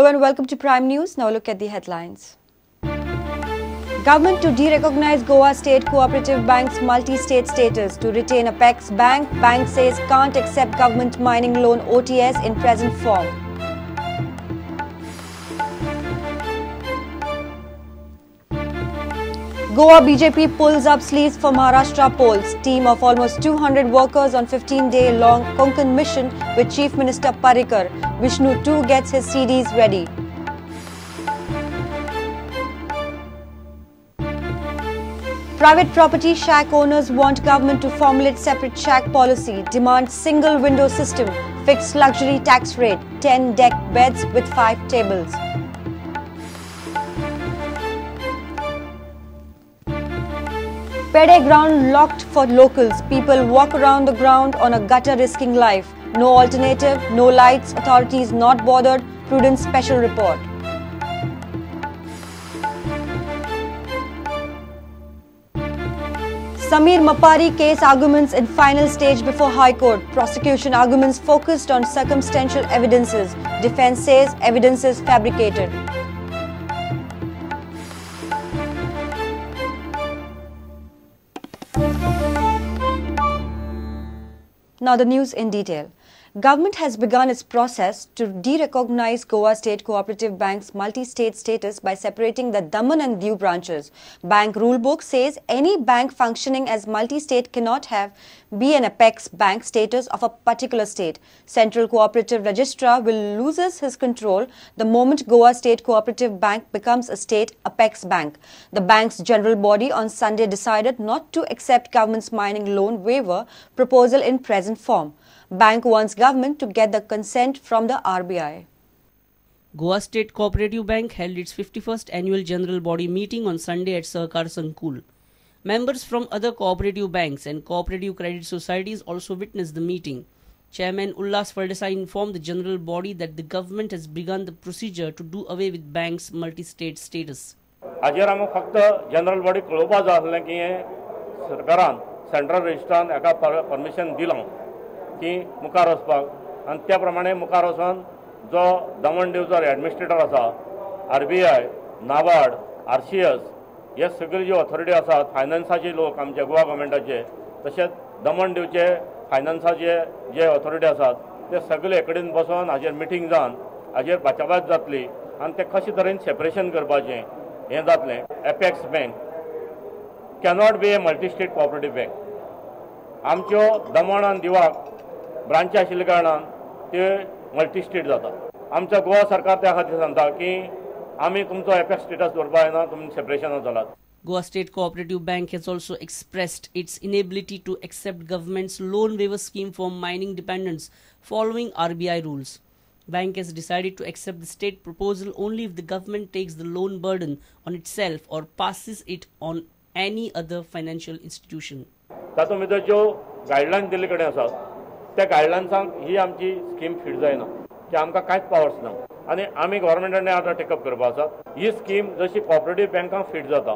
and welcome to Prime News. Now look at the headlines. Government to de-recognize Goa State Cooperative Bank's multi-state status to retain Apex Bank. Bank says can't accept government mining loan OTS in present form. Goa BJP pulls up sleeves for Maharashtra polls. Team of almost 200 workers on 15-day-long Konkan mission with Chief Minister Parrikar. Vishnu too gets his CDs ready. Private property shack owners want government to formulate separate shack policy, demand single window system, fixed luxury tax rate, 10 deck beds with 5 tables. Pede ground locked for locals. People walk around the ground on a gutter risking life. No alternative, no lights, authorities not bothered. Prudence special report. Samir Mapari case arguments in final stage before High Court. Prosecution arguments focused on circumstantial evidences. Defense says evidence is fabricated. Now the news in detail. Government has begun its process to de-recognize Goa State Cooperative Bank's multi-state status by separating the Daman and Diu branches. Bank rulebook says any bank functioning as multi-state cannot have be an apex bank status of a particular state. Central Cooperative Registrar will loses his control the moment Goa State Cooperative Bank becomes a state apex bank. The bank's general body on Sunday decided not to accept government's mining loan waiver proposal in present form. Bank wants government to get the consent from the RBI. Goa State Cooperative Bank held its 51st annual general body meeting on Sunday at Sahakar Sankul. Members from other cooperative banks and cooperative credit societies also witnessed the meeting. Chairman Ullas Faldesai informed the general body that the government has begun the procedure to do away with bank's multi-state status. हाजेर आमी फक्त general body कळोवपा जाय आसलें की सरकारान central रजिस्ट्रान एका permission दिलां की मुखार वचपाक आनी त्या प्रमाणे मुखार वचून जो दमण दीवचो एडमिनिस्ट्रेटर आसा, आरबीआय, नाबार्ड, आरसीएस हे सगळे जे ऑथॉरिटी आसात, फायनान्साचे लोक आमचे गोवा गव्हर्मेंटाचे, तशेंच दमण दीवचे फायनान्साचे जे ऑथॉरिटी आसात ते सगळे कडेन बसून हाजेर मिटींग जावन हाजेर बाचाबाच जातली आनी ते कशे तरेन सेपरेशन करपाचें हें जातलें. Apex bank cannot be a multi state cooperative bank. आमच्यो दमण आनी दिवाक ब्रांची आशिल्ल्या कारणान ते मल्टी स्टेट जाता. आमचो गोवा सरकार त्या खातीर सांगता की आमी तुमचो एपेक्स स्टेटस दवरपा जायना, तुमी सेपरेशनाक चलात. Goa State Cooperative Bank has also expressed its inability to accept government's loan waiver scheme for mining dependents following RBI rules. Bank has decided to accept the state proposal only if the government takes the loan burden on itself or passes it on any other financial institution. तातूंत भितर ज्यो guideline दिल्ले कडेन आसात त्या गायडलायन्सांक ही आमची scheme fit जायना, की आमकां कांयच पावर्स ना आनी आमी गव्हर्मेंटान आतां टेकअप करपा आसात. ही स्कीम जशी कॉपरेटीव बँकांक फिट जाता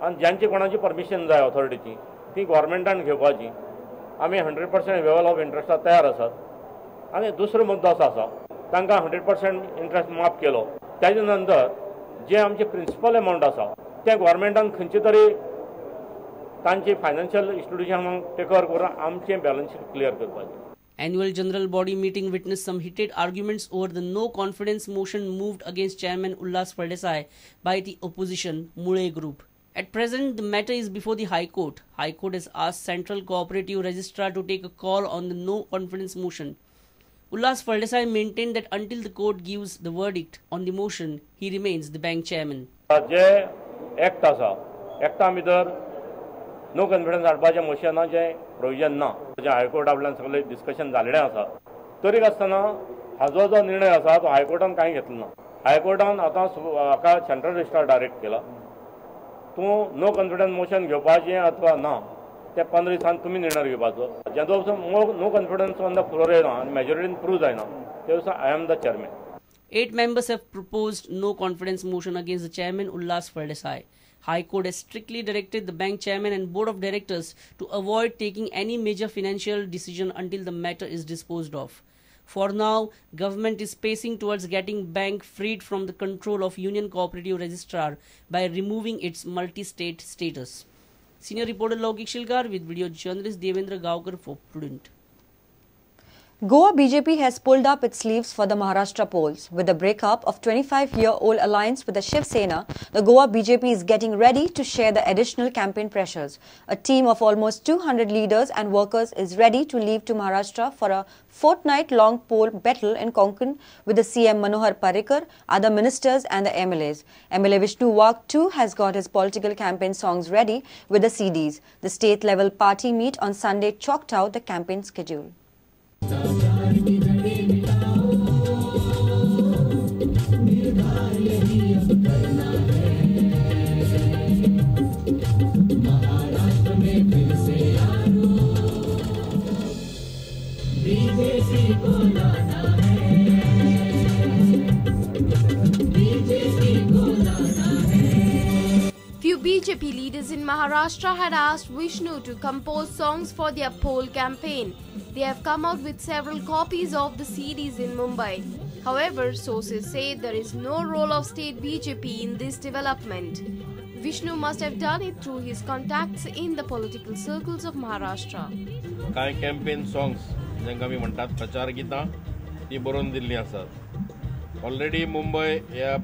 आनी ज्यांची कोणाची परमिशन जाय ऑथॉरिटीची ती गव्हर्मेंटान घेवपाची आमी 100% लेवल ऑफ इंट्रस्टाक तयार आसात. आनी दुसरो मुद्दो असो आसा, तांकां 100% इंट्रस्ट माफ केलो ताजे नंतर जे आमचे प्रिंसिपल एमावंट आसा तें गव्हर्मेंटान खंयचे तरी तांची फायनान्शियल इन्स्टिट्यूशनाक टेक ओवर करून आमचें बॅलन्स शीट क्लियर करपाचें. Annual General Body meeting witnessed some heated arguments over the no confidence motion moved against Chairman Ullas Faldesai by the opposition Mule Group. At present, the matter is before the High Court. High Court has asked Central Cooperative Registrar to take a call on the no confidence motion. Ullas Faldesai maintained that until the court gives the verdict on the motion, he remains the bank chairman. J act आसा, एक्टा भितर no confidence हाडपाचें मोशनाचें provision ना. जें हायकोर्टा वयल्यान सगळें discussion जाल्लें आसा, तरी आसतना हाजो जो निर्णय आसा तो हायकोर्टान कांय घेतलो ना. हायकोर्टान आतां हाका सेंट्रल रजिस्ट्रार डायरेक्ट केला, तूं नो कॉन्फिडन्स मोशन घेवपाचें अथवा ना ते 15 दिसान तुमी निर्णय घेवपाचो. जेदो no confidence on the floor येना आनी मेजॉरिटीन प्रूव जायना ते दिसा I am the chairman. 8 members have proposed no confidence motion against the chairman Ullas Faldesai. High Court has strictly directed the bank chairman and board of directors to avoid taking any major financial decision until the matter is disposed of. For now, government is pacing towards getting bank freed from the control of Union Cooperative Registrar by removing its multi-state status. Senior reporter Laukik Shilkar with video journalist Devendra Gaokar for Prudent. Goa BJP has pulled up its sleeves for the Maharashtra polls. With the breakup of 25-year-old alliance with the Shiv Sena, the Goa BJP is getting ready to share the additional campaign pressures. A team of almost 200 leaders and workers is ready to leave to Maharashtra for a fortnight-long poll battle in Konkan with the CM Manohar Parrikar, other ministers and the MLAs. MLA Vishnu Wagh too has got his political campaign songs ready with the CDs. The state-level party meet on Sunday chalked out the campaign schedule. Few BJP leaders in Maharashtra had asked Vishnu to compose songs for their poll campaign. They have come out with several copies of the CDs in Mumbai. However, sources say there is no role of state BJP in this development. Vishnu must have done it through his contacts in the political circles of Maharashtra. कांय campaign songs जांकां आमी म्हणटात प्रचार गितां ती बरोवन दिल्लीं आसात. ऑलरेडी मुंबय ह्या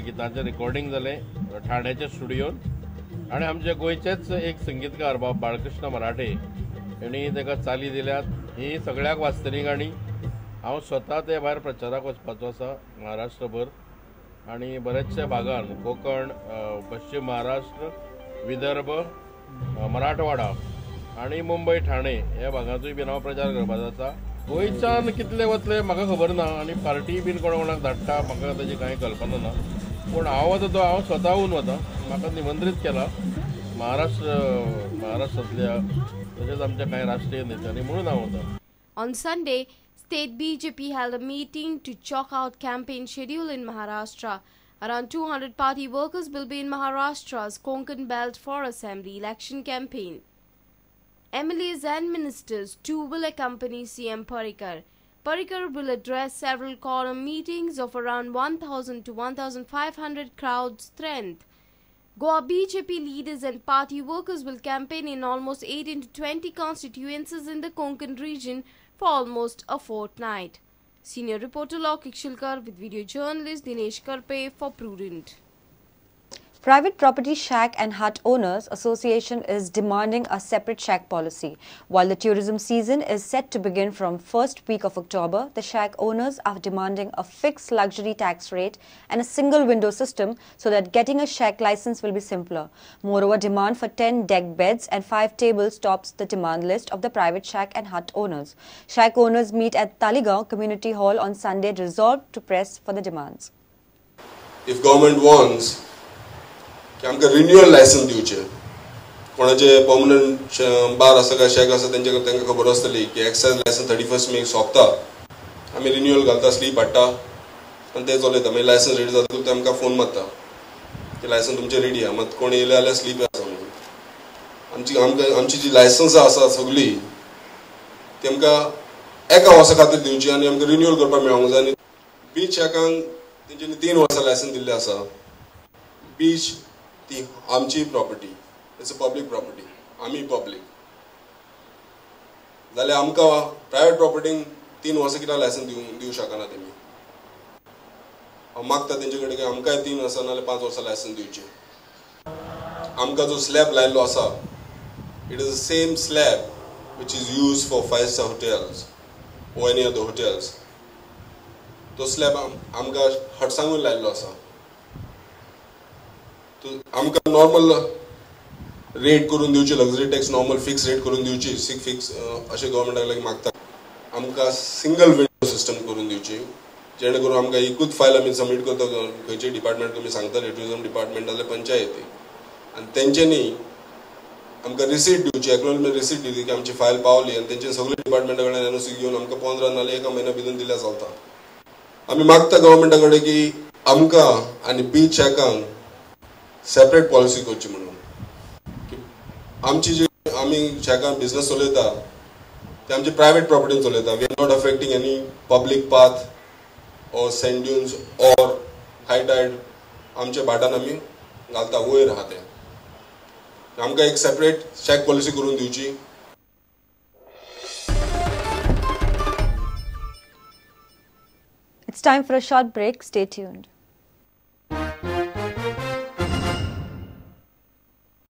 गितांचें रिकॉर्डिंग जालें ठाण्याच्या स्टुडियोन आनी आमच्या गोंयचेच एक संगीतकार बाब बाळकृष्ण मराठे हेणी ताका चाली दिल्यात. ही सगळ्याक वाचतली गाणी. हांव स्वता ते भायर प्रचाराक वचपाचो आसा महाराष्ट्रभर आनी बरेचशे भागान कोकण, पश्चिम महाराष्ट्र, विदर्भ, मराठवाडा आनी मुंबय ठाणे ह्या भागांतूय बीन हांव प्रचार करपाचो आसा. गोंयच्यान कितले वतले म्हाका खबर ना आनी पार्टी बीन कोणा कोणाक धाडटा म्हाका ताजी कांय कल्पना ना, पूण हांव वता तो हांव स्वताहून वता. म्हाका निमंत्रीत केला महाराष्ट्रांतल्या तशेंच आमच्या कांय राष्ट्रीय नेत्यांनी म्हणून हांव वता. On Sunday, state BJP held a meeting to chalk out campaign schedule in Maharashtra. Around 200 party workers will be in Maharashtra's Konkan belt for assembly election campaign. MLAs and ministers too will accompany CM Parrikar. Parrikar will address several corner meetings of around 1,000 to 1,500 crowd strength. Goa BJP leaders and party workers will campaign in almost 18 to 20 constituencies in the Konkan region for almost a fortnight. Senior reporter Laukik Shilkar with video journalist Dinesh Karpe for Prudent. Private Property Shack and Hut Owners Association is demanding a separate shack policy. While the tourism season is set to begin from first week of October, the shack owners are demanding a fixed luxury tax rate and a single window system so that getting a shack license will be simpler. Moreover, demand for 10 deck beds and 5 tables tops the demand list of the private shack and hut owners. Shack owners meet at Taleigao Community Hall on Sunday, resolved to press for the demands. If government wants की आमकां renewal licence दिवचें, कोणाचें permanent bar आसा काय shack आसा तेंच्या तांकां खबर आसतली की एक्सायज लायसन्स 31 मेक सोंपता, आमी रिन्युअल घालता, स्लीप हाडटा आनी ते चलयता. मागीर लायसन्स रेडी जातकूच ते आमकां फोन मारता की लायसन्स तुमचें रेडी आहा, मात कोण येयले जाल्यार स्लीप आसा म्हणून. आमची आमची जी लायसन्सां आसा सगळीं ती आमकां एका वर्सा खातीर दिवची आनी आमकां रिन्युअल करपाक मेळोंक जाय. आनी बीच शॅकांक तेंच्यांनी 3 वर्सां लायसन्स दिल्लें आसा. बीच ती आमची property, it's a public property, आमी पब्लीक जाल्यार आमकां प्रायवेट प्रॉपर्टींक 3 वर्सां कित्याक लायसन्स दिवंक शकना तेमी. हांव मागता तेंचे कडेन की आमकांय 3 वर्सां नाजाल्यार 5 वर्सां लायसन्स दिवचें. आमकां जो स्लॅब लायिल्लो आसा, it is the same slab which is use for 5 star hotels or any other hotels. तो स्लॅब आमकां हटसांगूय लायिल्लो आसा. आमकां नॉर्मल रेट करून दिवची, luxury tax normal fix rate करून दिवची, फिक्स अशें गव्हर्मेंटा लागीं मागता. आमकां सिंगल विंडो सिस्टम करून दिवची, जेणे करून आमकां एकूच फायल आमी सबमीट करता खंयचे डिपार्टमेंट तुमी सांगताले, ट्युरिजम डिपार्टमेंट नाजाल्यार पंचायती, आनी तेंच्यांनी आमकां रिसीट दिवची, एक्नॉलेजमेंट रिसीट दिवची की आमची फायल पावली आनी तेंचे सगळे डिपार्टमेंटा कडेन एनओसी घेवन आमकां 15 नाजाल्यार 1 म्हयन्या भितर दिल्यार चलता. आमी मागता गव्हर्मेंटा कडेन की आमकां आनी बीच शॅकांक सेपरेट पॉलिसी करची म्हणून. की आमची जी आमी शॅकान बिजनस चलयता ते आमचे प्रायवेट प्रॉपर्टीन चलयता. We are not affecting any public path or sand dunes or high tide. आमच्या भाटान आमी घालता वयर आहा तें. आमकां एक सेपरेट शॅक पॉलिसी करून दिवची. It's time for a short break. Stay tuned.